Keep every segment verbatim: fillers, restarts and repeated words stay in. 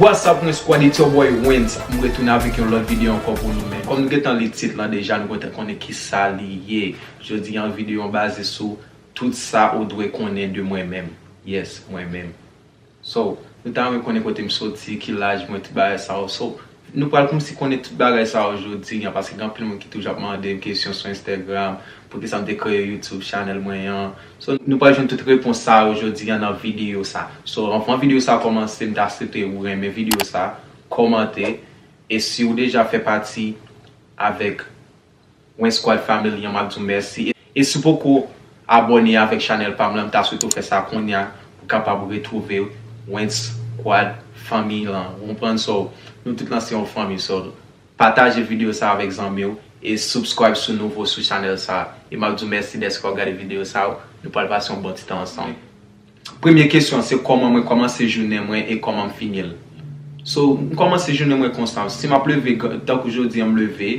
What's up, Wens Squad? It's your boy Wens. M retounen avèk yon lòt videyo ankò pou nou, men kòm nou gentan li tit lan deja, nou gentan konnen ki sa li ye. Jodi an, videyo an baze sou tout sa ou dwe konnen de mwen menm. Yes, mwen menm. So, nou ta renmen konnen kote m soti, ki laj mwen, tout bagay sa yo. So, nou pral kòmsi konnen tout bagay sa yo jodi an, paske gen anpil moun ki toujou ap mande m kesyon sou Instagram, poukisa m te kreye YouTube channel mwen an. So, nou pral jwenn tout repons sa yo jodi an nan videyo sa. So, anvan videyo sa kòmanse, m ta swete ou renmen videyo sa, kòmante, e si w deja fè pati avèk Wens Squad Family an, m ap di w mèsi. E si w poko abòne avèk chanèl pa m lan, m ta swete w fè sa kounye a pou w kapab retwouve Wens Squad Family lan. Ou konprann? So, nou tout lan se yon fanmi. So, pataje videyo sa avèk zanmi w e subscribe si w nouvo sou chanèl sa. E m ap di w mèsi dèske w ap gade videyo sa. Nou pral pase yon bon ti tan ansanm. Premye kesyon se kòman mwen kòmanse jounen mwen e kòman m fini l. So, m kòmanse jounen mwen konsa. Si m ap leve, tankou jodi an m leve,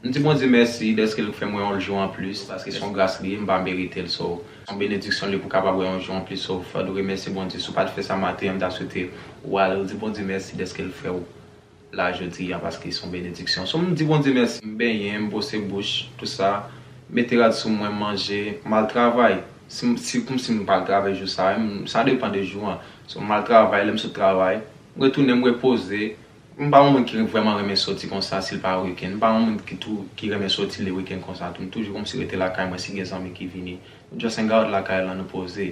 m di Bondye mèsi dèske l fè mwen yon jou anplis, paske se yon gras li ye, m pa merite l. So, se yon benediksyon li pou kapab wè yon jou anplis. So, fòk ou remèsye Bondye. Si w pa t fè sa maten an, m ta swete w al di Bondye mèsi dèske l fè w la jodi a, paske se yon benediksyon. So, m di Bondye mèsi, m benyen, m bwose bouch, tout sa, mete rad sou mwen, m manje, m al travay. Si, si, kòmsi m pa al travay jou sa, m, sa depann de jou an. So, m al travay, lè m sot travay, m retounen, m repoze. M pa yon moun ki vrèman renmen soti konsa, si l pa weekend. M pa yon moun ki tou, ki renmen soti le weekend konsa tou. M toujou kòmsi rete lakay mwen, si gen zanmi ki vini, nou just hang out lakay lan, nou poze.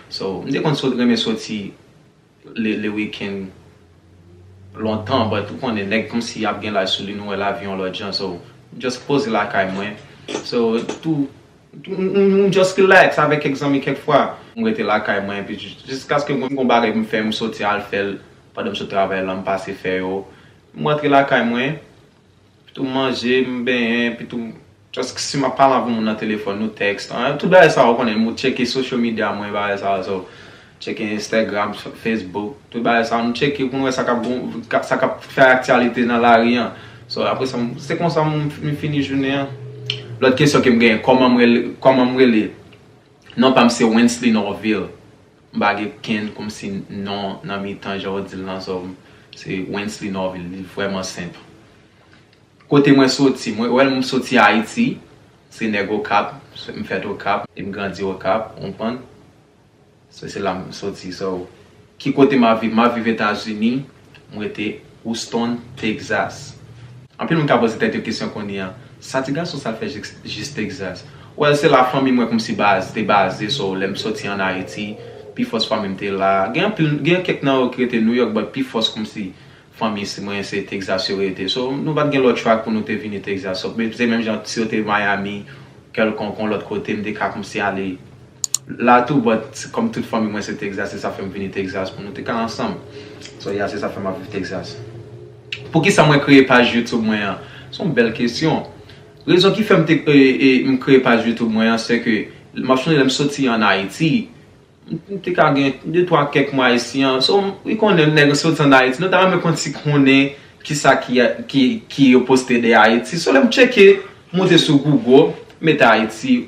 So, m te konn sot, renmen soti le, le weekend lontan, but ou konnen, nèg kòmsi ap gen laj sou li, nou wè lavi yon lòt jan, so, m just poze lakay mwen. So, tou, m, m, m just relax avèk kèk zanmi kèk fwa. M rete lakay mwen, epi jis-, jiskaske mwen gon bagay pou m fè, m soti al fè l, pandan m sot travay lan, m pase fè yo. M rantre lakay mwen, epi tou m manje, m benyen, epi tou, just si m ap pale avèk moun nan telefòn, nou tèks, an, tout bagay sa yo, ou konnen, m tcheke social media mwen, bagay sa yo, so, tcheke Instagram, Facebook, tout bagay sa yo, m tcheke pou m wè sa k ap gon, ka, sa k ap fè aktyalite nan lari an. So, apre sa, m, se konsa m, m fini jounen an. Lòt kesyon ke m genyen, kòman m rele, kòman m rele? Non pa m se Wensley Norville. M pa gen kenn kòmsi non nan mitan, jan w di l lan, so, se Wensley Norville, li vrèman senp. Kote mwen soti? Mwen, well, m soti Ayiti, se nèg Okap, m fèt Okap, e m grandi Okap, ou konprann? So, se la m soti. So, ki kote m ap viv? M ap viv Etazini, m rete Houston, Texas. Anpil moun ka poze tèt yo kesyon kounye a, sa ti gason sa fè jis, jis Texas? Well, se la fanmi mwen kòmsi baz, te baze, so, lè m soti ann Ayiti, pi fòs fanmi m te la. Gen anpil, gen kèk nan yo ki rete New York, but pi fòs kòmsi fanmi si mwen se Texas yo rete. So, nou pa t gen lòt chwa pou nou te vini Texas. So, men, se menm jan si yo te Miami, kèlkonk yon lòt kote, m te ka kòmsi ale la tou, but kòm tout fanmi mwen se Texas, se sa fè m vini Texas pou nou te ka ansanm. So, yeah, se sa fè m ap viv Texas. Poukisa mwen kreye paj YouTube mwen an? Se yon bèl kesyon. Rezon ki fè m te, e, e, m kreye paj YouTube mwen an, se ke m ap sonje lè m soti ann Ayiti, m te ka gen de twa kèk mwa isi an. So, m, ou konnen nèg soti ann Ayiti, nou ta renmen konn si konnen kisa ki, ki, ki yo poste de Ayiti. So, lè m tcheke, m moute sou Google, mete Ayiti,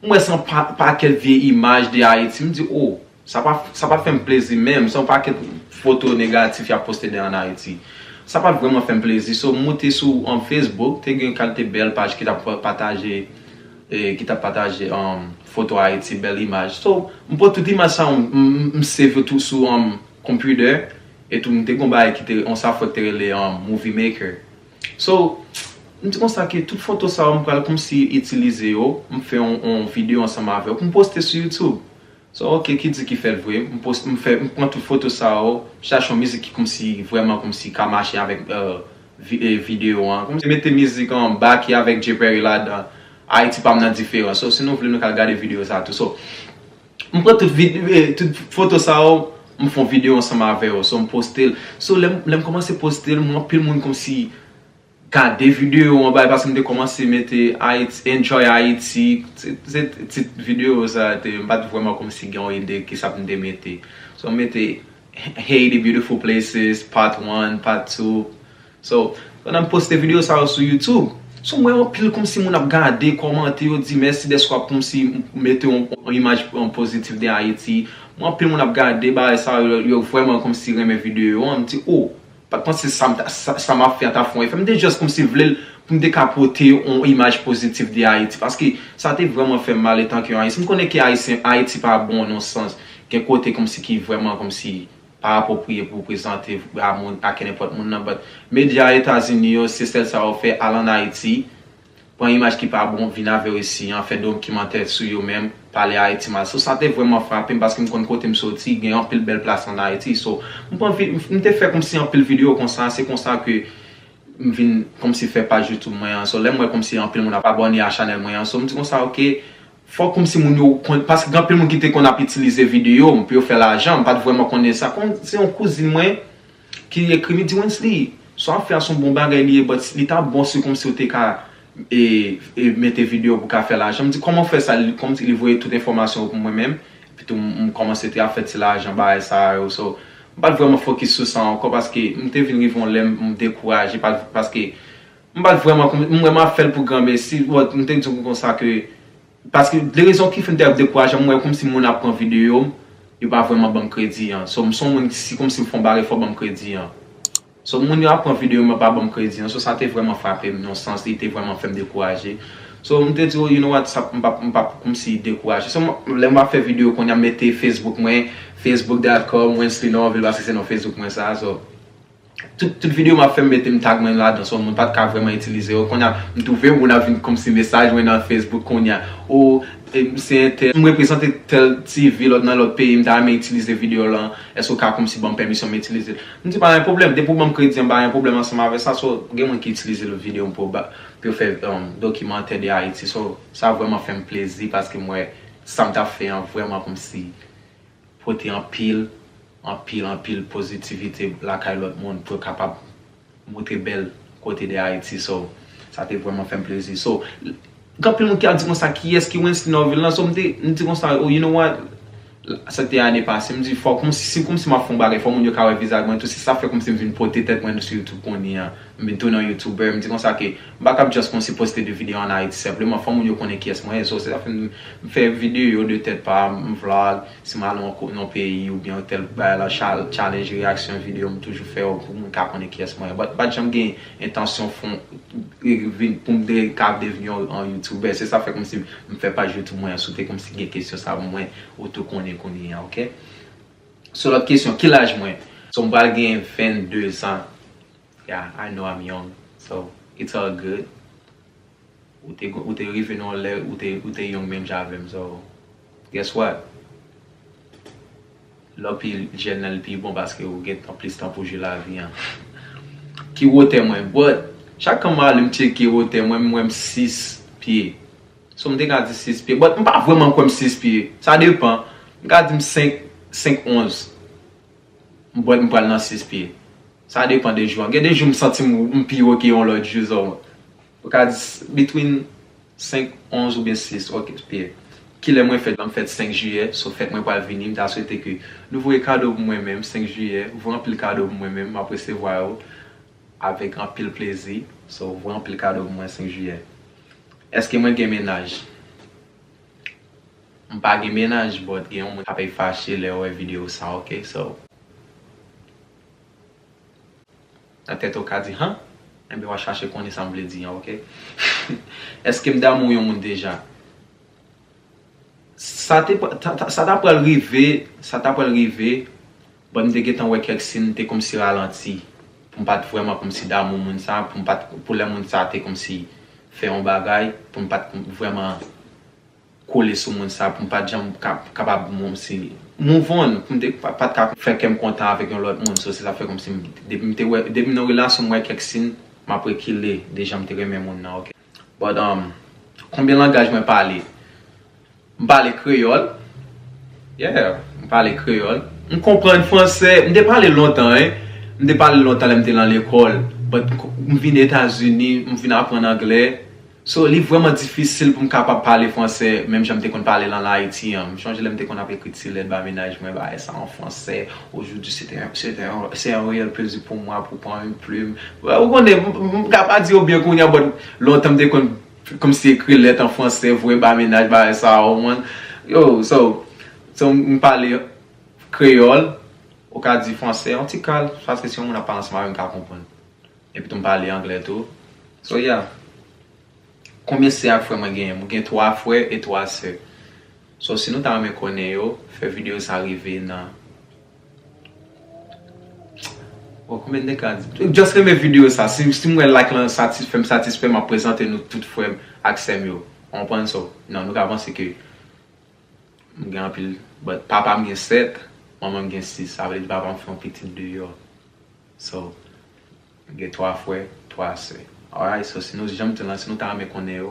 m wè se yon pa, pakèt vye imaj de Ayiti. M di, oh, sa pa, sa pa fè m plezi menm. Se yon pakèt foto negatif y ap poste de ann Ayiti. Sa pa t vrèman fè m plezi. So, m moute sou, um, Facebook, te gen kalite bèl paj ki t ap pa-, pataje, e, ki t ap pataje, um, foto Ayiti, bèl imaj. So, m pran tout imaj sa yo, m, m, m save yo tou sou, um, computer, e tou m te gon bagay ki te, yon software ki te rele, um, Movie Maker. So, m di konsa ke tout foto sa yo, m pral kòmsi itilize yo, m fè yon, yon videyo ansanm avè yo pou m poste sou YouTube. So, ok, ki di ki fè l vre, m post, m fè, m pran tout foto sa yo, chache yon mizik ki kòmsi, vrèman kòmsi ka mache avèk, euh, vi-, e, videyo an. Kòmsi mete mizik an Baky avèk Jay Perry ladan, Ayiti pa m nan diferan. So, si nou vle, nou ka gade videyo sa tou. So, m pran tout vid-, e, tout foto sa yo, m fè yon videyo ansanm avè yo. So, m poste l. So, lè m, lè m kòmanse poste l, m wè anpil moun kòmsi gade videyo an bay, paske m te kòmanse mete Ayiti, Enjoy Ayiti, se, se tit videyo sa te, m pa t vrèman kòmsi gen yon ide ki sa pou m te mete. So, m mete Haiti Beautiful Places, Part one, Part two. So, pandan m poste videyo sa yo sou YouTube, so, m wè anpil kòmsi moun ap gade, kòmante, yo di mèsi dèske w ap kòmsi mete yon, yon imaj, yon pozitif de Ayiti. M wè anpil moun ap gade bagay sa yo, yo vrèman kòmsi renmen videyo an. M di, oh, pa t panse sa, m ta- sa, sa m ap fè an ta fè yon efè. M te just kòmsi vle l pou m te ka pote yon imaj pozitif de Ayiti. Paske sa te vrèman fè m mal etanke yon Ayisyen. M konnen ke Ayisyen, Ayiti pa bon nan sans. Gen kote kòmsi ki vrèman kòmsi pa apwopriye pou w prezante a moun, a kenenpòt moun nan. But medya Etazini yo, se sèl sa yo fè, al ann Ayiti, pran imaj ki pa bon, vin avè yo isi an, fè dokimantè sou yo menm, pale Ayiti mal. So, sa te vrèman frape m paske m konn kote m soti, gen anpil bèl plas ann Ayiti. So, m pran vi- m te fè kòmsi anpil videyo konsa, se konsa ke m vin kòmsi fè paj YouTube mwen an. So, lè m wè kòmsi anpil moun ap abòne a chanèl mwen an, so, m di konsa, ok, fò kòmsi moun yo konn, paske gen anpil moun ki te konn ap itilize videyo m pou yo fè lajan, m pa t vrèman konnen sa. Kon, se yon kouzin mwen ki ekri m, li di, Wensley, sa w ap fè a se yon bon bagay li ye, but li ta bon si kòmsi w te ka e, e mete videyo pou ka fè lajan. M di, kòman w fè sa? Li, kòmsi li voye tout enfòmasyon yo pou mwen menm. Epi tou, m, m kòmanse te ap fè ti lajan, bagay sa yo. So, m pa t vrèman fokis sou sa ankò paske m te vin rive yon lè m, m dekouraje pa- paske m pa t vrèman, m wè m ap fè l pou granmesi. But m te di w konsa ke, paske de rezon ki fè m te ap dekouraje, m wè kòmsi moun ap pran videyo m, yo pa vrèman ban m kredi an. So, m se yon moun ki, si kòmsi m fè yon bagay, fò ban m kredi an. So, moun yo ap pran videyo m, yo pa ban m kredi an. So, sa te vrèman frape m nan yon sans, li te vrèman fè m dekouraje. So, m te di, oh, you know what, sa, m p ap, m p ap kòmsi dekouraje. So, m- lè m ap fè videyo kounye a, m mete Facebook mwen, facebook dot com, Wensley Norville, paske se non Facebook mwen sa. So, tout, tout videyo m ap fè, m mete m tag mwen ladan. So, moun pa t ka vrèman itilize yo. Kounye a, m twouve moun ap vin kòmsi mesaj mwen nan Facebook kounye a. Oh, e, m se entèl, m reprezante tèl T V lòt nan lòt peyi, m ta renmen itilize videyo lan. Èske w ka kòmsi ban m pèmisyon m itilize l? M di, pa gen pwoblèm. Depi w ban m kredi an, pa gen pwoblèm ansanm avè sa. So, gen moun ki itilize videyo m pou ba- pou yo fè, um, dokimantè de Ayiti. So, sa vrèman fè m plezi paske m wè sa m t ap fè an vrèman kòmsi pote anpil, anpil, anpil pozitivite lakay lòt moun pou yo kapab montre bèl kote de Ayiti. So, sa te vrèman fè m plezi. So, gen anpil moun ki ap di konsa, kiyès ki Wensley Norville lan? So, m te, m di konsa, oh, you know what? Sa te ane pase, m di, fò kòmsi, si kòmsi m ap fè yon bagay, fò moun yo ka wè vizaj mwen tou. Se sa fè kòmsi m vin pote tèt mwen sou YouTube kounye a. M vin tounen yon YouTuber, m di konsa ke m pa kab just kòmsi poste de videyo ann Ayiti senpleman, fò moun yo konnen kiyès mwen ye. So, se sa fè m, m fè videyo de tèt pa m, m vlog, si m al nan yon ko- nan yon peyi oubyen yon tèl bagay la, chal- challenge reaksyon videyo, m toujou fè yo pou moun ka konnen kiyès mwen ye. But m pa t janm gen entansyon fon- vin- pou m de- ka devni yon, yon YouTuber. Se sa fè kòmsi m fè paj YouTube mwen an, si w te kòmsi gen kesyon sa pou mwen, ou tou konnen kounye a, ok? So, lòt kesyon, ki laj mwen? So, m pral gen vennde zan. Yeah, I know I'm young. So, it's all good. Ou te, ou te rive nan yon lè, ou te, ou te young menm jan avè m. So, guess what? Lè w pi jèn nan, li pi bon paske ou gen tan, plis tan pou jwi lavi an. Ki wotè mwen? But, chak kan m ale m tcheke wotè mwen, m wè m sis pye. So, m te ka di sis pye. But, m pa vrèman kwè m sis pye. Sa depan. M ka di m senk, senk onz. But, m pral nan sis pye. Sa depan de jou an. Gen de jou, m santi m, m pi wo ke yon lòt jou, so. Ou ka di s- between senk, onz oubyen sis, ok, pye. Kilè mwen fèt la? M fèt senk jiyè, so fèt mwen pral vini. M ta swete ke nou voye kado pou mwen menm, senk jiyè. Voye anpil kado pou mwen menm, m ap resevwa yo avèk anpil plezi. So, voye anpil kado pou mwen senk jiyè. Èske mwen gen mennaj? M pa gen mennaj, but gen yon moun k ap fache lè yo wè videyo sa, ok? So, nan tèt ou ka di, han? Enben, w a chache konnen sa m vle di an, ok? Èske m damou yon moun deja? Sa te pa- ta- ta- sa ta pral rive, sa ta pral rive, but m te gentan wè kèk siy, m te kòmsi ralanti. Pou m pa t vrèman kòmsi damou moun sa, pou m pa t- pou lè moun sa te kòmsi fè yon bagay, pou m pa t vrèman kole sou moun sa, pou m pa t janm ka- kapab kòmsi move on, pou m te pa- pa t ka fè kè m kontan avèk yon lòt moun. So, se sa fè kòmsi m- depi m te wè, depi m nan relasyon, m wè kèk siy, m ap rekile de jan m te renmen moun nan, ok? But, um, konbyen langaj mwen pale? M pale kreyòl. Yeah, m pale kreyòl. M konprann fransè. M te pale lontan, hein. M te pale lontan lè m te nan lekòl. But m vin Etazini, m vin aprann anglè. So, li vrèman difisil pou m kapab pale fransè, menm jan m te konn pale l an Ayiti an. M chonje lè m te konn ap ekri ti lèt ba mennaj mwen, bagay sa an fransè. Aujourd'hui, c'est un, c'est un, c'est un réel plaisir pour moi pour prendre une plume. Ou konnen, m, m, m ka pa di yo byen kounye a, but lontan m te konn kòmsi ekri lèt an fransè, voye ba mennaj, bagay sa yo, man. Yo, so, so m pale kreyòl, Ou ka di franse, yon ti kal, paske si yon moun ap pale ansanm avè m, m ka konprann. Epi tou, m pale anglè tou. So, yeah. Konbyen sè ak frè mwen genyen? Mwen gen twa frè e twa sè. So, si nou ta renmen konnen yo, fè videyo sa rive nan Oh, konbyen nèg ka di? Just renmen videyo sa. Si, si m wè like lan satisfè m, satisfè, m ap prezante nou tout frè m ak sè m yo. Ou konprann? So, non, nou ka panse ke m gen anpil, but papa m gen sèt, manman m gen sis. Sa vle di papa m fè yon pitit deyò. So, m gen twa frè, twa sè. Alright, so si nou, jan m di lan, si nou ta renmen konnen yo,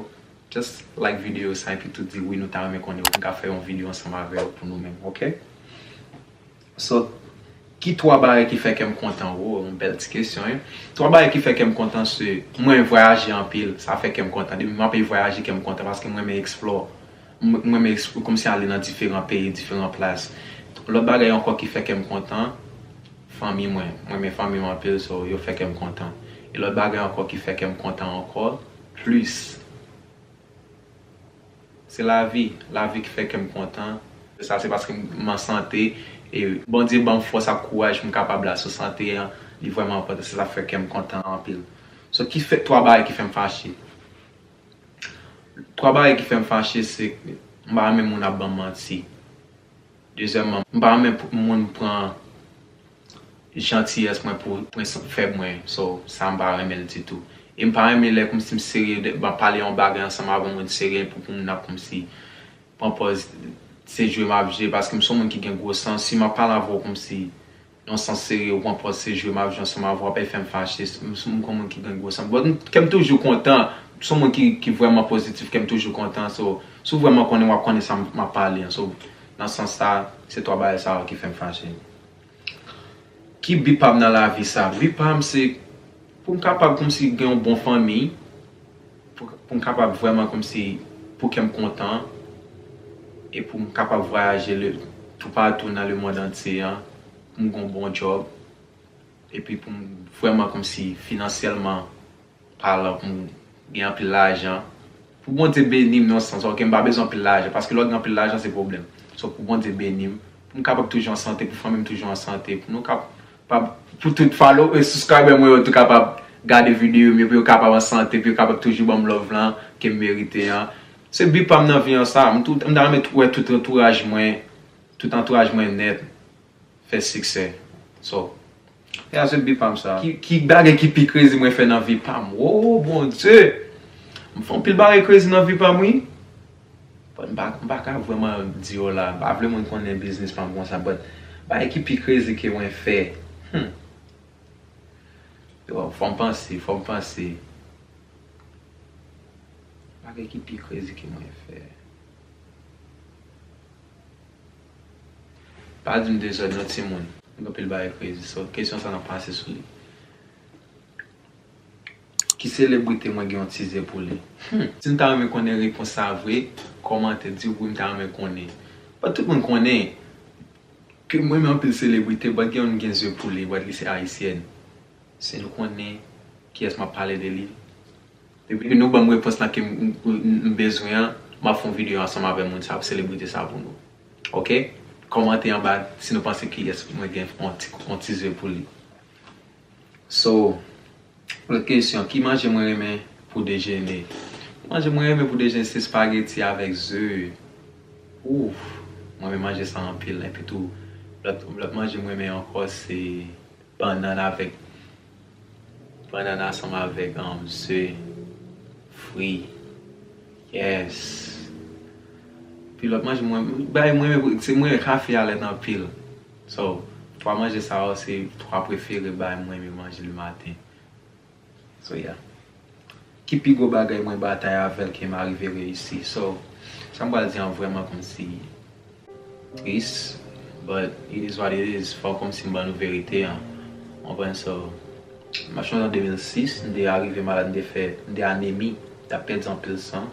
just like videyo sa epi tou di wi, nou ta renmen konnen yo pou m ka fè yon videyo ansanm avè yo pou nou menm, ok? So, ki twa bagay ki fè kè m kontan? Wo, yon bèl ti kesyon, wi. Twa bagay ki fè kè m kontan, se mwen vwayaje anpil, sa fè kè m kontan. Depi m ap vwayaje, kè m kontan paske mwen renmen explore. Mwen, mwen renmen explore, kòmsi ale nan diferan peyi, diferan plas. Lòt bagay ankò ki fè kè m kontan, fanmi mwen. Mwen renmen fanmi m anpil, so yo fè kè m kontan. E lòt bagay ankò ki fè kè m kontan ankò plis, se lavi. Lavi ki fè kè m kontan. Sa se paske m an sante, e Bondye ban m fòs ak kouraj pou m kapab la. So, sante an, li vrèman enpòtan. Se sa k fè kè m kontan anpil. So, ki fè, twa bagay ki fè m fache. Twa bagay ki fè m fache, se m pa renmen moun ap ban m manti. Dezyèmman, m pa renmen pou moun pran jantiyès mwen pou pwen fèb mwen. So, sa m pa renmen l ditou. E m pa renmen lè kòmsi m serye, m ap pale yon bagay ansanm avè yon moun serye pou, pou moun ap kòmsi pran pòz se jwe m ap jwe, paske m se yon moun ki gen gwo sans. Si m ap pale avè w kòmsi yon sans serye, ou pran pòz se jwe m ap jwe ansanm avè w, ap fè m fache. M se yon moun ki gen gwo sans. But m, kè m toujou kontan. M se yon moun ki, ki vrèman pozitif, kè m toujou kontan. So, si w vrèman konnen, w ap konnen sa m, m ap pale an. So, nan sans sa, se twa bagay sa yo ki fè m fache. Ki bi pa m nan lavi sa? Bi pa m se pou m kapab kòmsi gen yon bon fanmi, pou, pou m kapab vrèman kòmsi pou kè m kontan, e pou m kapab vwayaje le, toupatou nan lemonn antye an, pou m gen yon bon djòb, epi pou m vrèman kòmsi finansyèlman palan, pou m gen anpil lajan. Pou Bondye beni m nan sans, ok, m pa bezwen anpil lajan, paske lè w gen anpil lajan, se pwoblèm. So, pou Bondye beni m, pou m kapab toujou an sante, pou fanmi m toujou an sante, pou nou kapab, pou tout follow e subscriber mwen yo tou kapab gade videyo m yo, pou yo kapab an sante, pou yo kapab toujou ban m love lan ke m merite an. Se bi pa m nan vi an sa. M tou, m ta renmen tou, wè tout antouraj mwen, tout antouraj mwen nèt fè siksè. So, e a se bi pa m sa. Ki, ki bagay ki pi crazy mwen fè nan vi pa m? Wo, Bondye! M fè anpil bagay crazy nan vi pa m, wi. But m pa, m pa ka vrèman di yo la. M pa vle moun konnen biznis pa m konsa, but bagay ki pi crazy ke mwen fè. Hmm. Yo, fò m panse, fò m panse. Bagay ki pi crazy ke mwen fè. Pa di m dezòd non timoun. M gen anpil bagay crazy, so kesyon sa n ap pase sou li. Ki selebrite mwen gen yon ti ze pou li? Hmm. Si n ta renmen konnen repons sa vre, kòmante, di wi m ta renmen konnen. But tout moun konnen ke mwen renmen anpil selebrite, but gen youn gen ze pou li, but li se ayisyèn. Si nou konnen kiyès m ap pale de li, depi nou ban m repons lan ke m, m, m, m bezwen an, m ap fè yon videyo ansanm avè moun sa, selebrite sa pou nou. Ok? Kòmante anba si nou panse kiyès mwen gen yon ti, yon ti ze pou li. So, lòt kesyon, ki manje mwen renmen pou dejene? Manje mwen renmen pou dejene se spageti avèk ze. Ouf, mwen renmen manje sa anpil. Epi tou, lòt, lòt manje mwen renmen ankò se bannann avèk, bannann ansanm avèk, um, ze fri. Yes. Pi lòt manje mwen, bagay mwen renmen, se mwen renmen kafe a lèt anpil. So, twa manje sa yo se twa prefere bagay mwen renmen manje le maten. So, yeah. Ki pi gwo bagay mwen batay avè l ke m arive reyisi? So, sa m pral di an vrèman kòmsi tris, but it is what it is. Fò kòmsi m ban nou verite an. Ou konprann? So, m ap chonje an de mil sis, m te arive malad, m te fè, m te anemi, m t ap pèdi anpil san.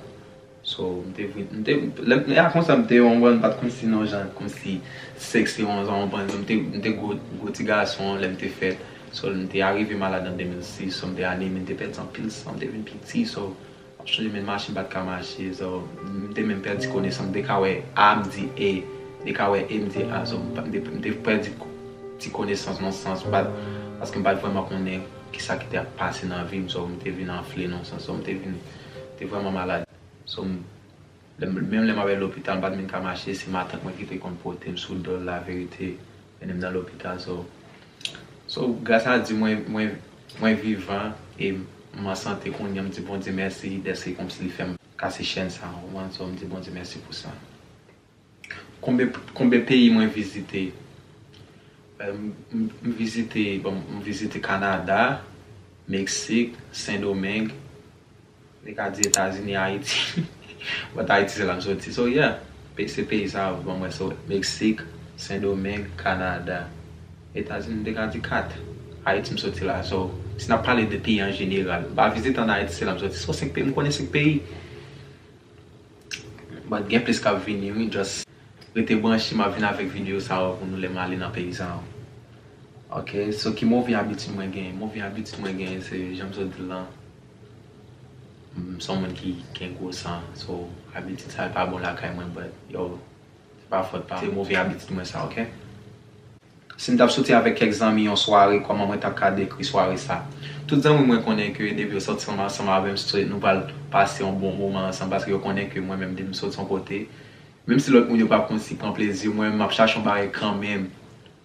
So, m te vin, m te, lè, lè a konsa, m te, ou konprann, m pa t kòmsi nan jan, kòmsi sexy, ou konprann, m te, m te gwo, gwo ti gason, lè m te fèt. So, m te arive malad an de mil sis, so, m te anemi, m te pèdi anpil san, m te vin piti, so, m ap chonje menm mache, m pa t ka mache, so, m te menm pèdi konesans, m te ka wè A, m di E, m te ka wè E, m di A, so, m pa, m te, m te pèdi ko-, ti konesans nan sans, m pa t, paske m pa t vrèman konnen kisa ki te ap pase nan vi m, so m te vin anfle nan sans, so m te vin, te vrèman malad. So, m, lè m, menm lè m ap al lopital, m pa t menm ka mache, se matant mwen ki te konn pote m sou do l, laverite, mennen m nan lopital. So, so, gras a Dye, mwen, mwen, mwen vivan e m an sante kounye a, m di Bondye mèsi dèske kòmsi li fè m kase chèn sa, w konprann? So, m di Bondye mèsi pou sa. Konbyen, konbyen peyi mwen vizite? Eh, m, m, m vizite, bon, m vizite Kanada, Meksik, Sendomeng, m te ka di Etazini, Ayiti. But Ayiti se la m soti. So, yeah, pe-, se peyi sa yo ban mwen. So, Meksik, Sendomeng, Kanada, Etazini, m te ka di kat. Ayiti m soti la. So, si n ap pale de peyi an jeneral, m pa vizite ann Ayiti, se la m soti. So, senk peyi, m konnen senk peyi. But gen plis k ap vini, wi. Just rete branche, m ap vin avèk videyo sa yo pou nou lè m ale nan peyi sa yo. Ok, so ki move abitid mwen genyen? Move abitid mwen genyen se, jan m sot di l lan, m se yon moun ki gen gwo san. So, abitid sa yo pa bon lakay mwen, but yo, se pa fòt pa m. Se move abitid mwen sa, ok? Si m t ap soti avèk kèk zanmi yon sware, kòman mwen t ap ka dekri sware sa? Tout zanmi mwen konnen ke depi yo sòti ansanm, ansanm avè m, se nou pral pase yon bon moman ansanm, paske yo konnen ke mwen menm, depi m soti yon kote, menm si lòt moun yo p ap kòmsi pran plezi, mwen menm, m ap chache yon bagay kanmenm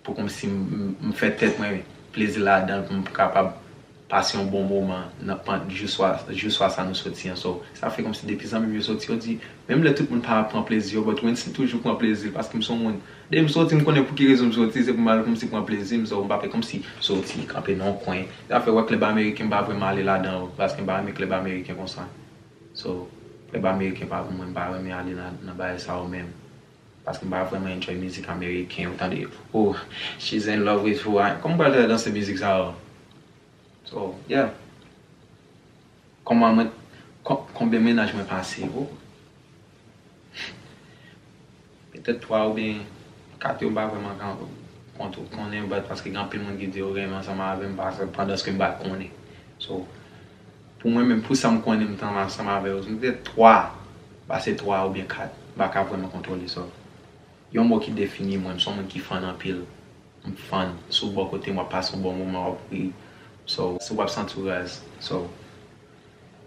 pou kòmsi m, m, m fè tèt mwen plezi ladan l, pou m kapab pase yon bon moman nan, pan-, jou swa, jou swa sa nou soti an. So, sa fè kòmsi depi zanmi m yo soti, yo di, menm lè tout moun pa pran plezi yo, but Wency toujou pran plezi l, paske m se yon moun, depi m soti, m konnen pou ki rezon m soti, se pou m al kòmsi pran plezi m. So, m pa fè kòmsi soti, kanpe nan yon kwen. Zafè wè klèb ameriken, m pa vrèman ale ladan yo, paske m pa renmen klèb ameriken konsa. So, klèb ameriken pa pou mwen, m pa renmen ale nan, nan bagay sa yo menm. Paske m pa vrèman enjoy mizik ameriken, ou tande, oh, she's in love with who I, kòman m pral fè danse mizik sa yo? So, yeah. Kòman mwen, kon-, konbyen mennaj mwen pase, oh? Petèt twa oubyen kat yo, m pa vrèman ka kont-, konnen, but paske gen anpil moun ki di yo renmen ansanm avè m, paske pandan ke m pa konnen. So, pou mwen menm, pou sa m konnen m t ansanm avè yo, se petèt twa, pase twa oubyen kat, m pa ka vrèman kontwole sa. Yon mo ki defini mwen, m se yon moun ki fan anpil. M fan. Si w bò kote m, w ap pase yon bon moman, w ap ri. So, si w ap santi w raz. So,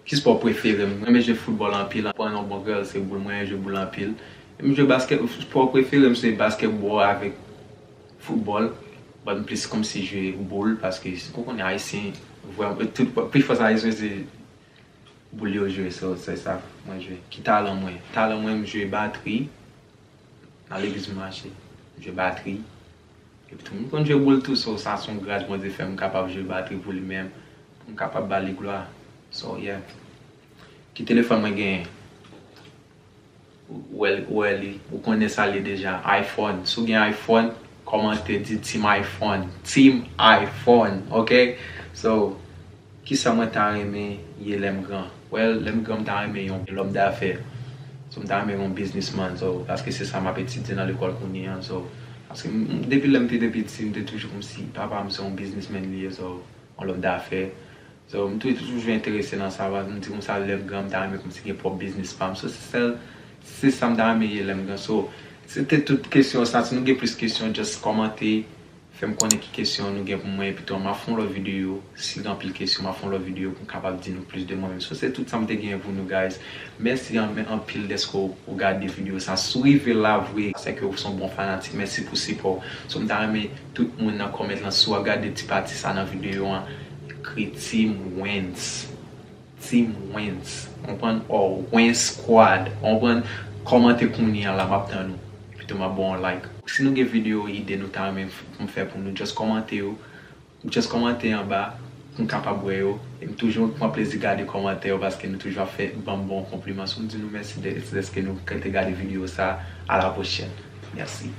ki spò prefere m? Mwen renmen jwe foutbòl anpil. Pran yon bon girl, se boul. Mwen renmen jwe boul anpil. E m jwe baskèt, spò prefere m se baskètbòl avèk foutbòl. But m plis kòmsi jwe boul, paske ou konnen Ayisyen, vrèman, tout, pifòs Ayisyen se boul yo jwe, so, se sa mwen jwe. Ki talan mwen? Talan mwen, m jwe batri. Nan legliz m mache, m jwe batri. Epi tou, m konn jwe boul tou, so sa se yon gras Bondye fè m kapab jwe batri pou li menm, pou m kapab ba li glwa. So, yeah. Ki telefòn mwen genyen? Ou wè, ou wè li, ou konnen sa l ye deja. iPhone. Si w gen iPhone, kòmante, di Team iPhone. Team iPhone, ok? So, kisa mwen ta renmen ye lè m gran? Well, lè m gran, m ta renmen yon lòm dafè. So, m ta renmen yon businessman, so, paske se sa m ap etidye nan lekòl kounye a, so, paske m, m, depi lè m te, te piti, m te toujou kòmsi papa m se yon businessman li ye, so, yon lòm dafè. So, m tou-, toujou enterese nan sa, paske m di konsa, lè m gran, m ta renmen kòmsi gen pwòp biznis pa m. So, se sèl, se sa m ta renmen ye lè m gran. So, se te tout kesyon sa. Si nou gen plis kesyon, just kòmante, fè m konnen ki kesyon nou gen pou mwen, epi tou, m ap fè yon lòt videyo. Si gen anpil kesyon, m ap fè yon lòt videyo pou m kapab di nou plis de mwen menm. So, se tout sa m te genyen pou nou, guys. Mèsi an-, anpil dèske w, w gade videyo sa. Si w rive la vre, se ke w se yon bon fanatik. Mèsi pou sipò w. So, m ta renmen tout moun nan kòmèt lan, si w ap gade ti pati sa nan videyo an, ekri Team Wens. Team Wens. Konprann? Or Wens Squad. Konprann? Kòmante kounye a la, m ap tann ou. Epi tou, m ap ba w yon like. Si nou gen videyo ide nou ta renmen f-, pou m fè pou nou, just kòmante yo. Just kòmante anba pou m kapab wè yo. E m toujou pran plezi gade kòmantè yo paske nou toujou ap fè ban m bon konpliman. So, m di nou mèsi dè-, dèske nou te gade videyo sa. A la pwochèn. Mèsi.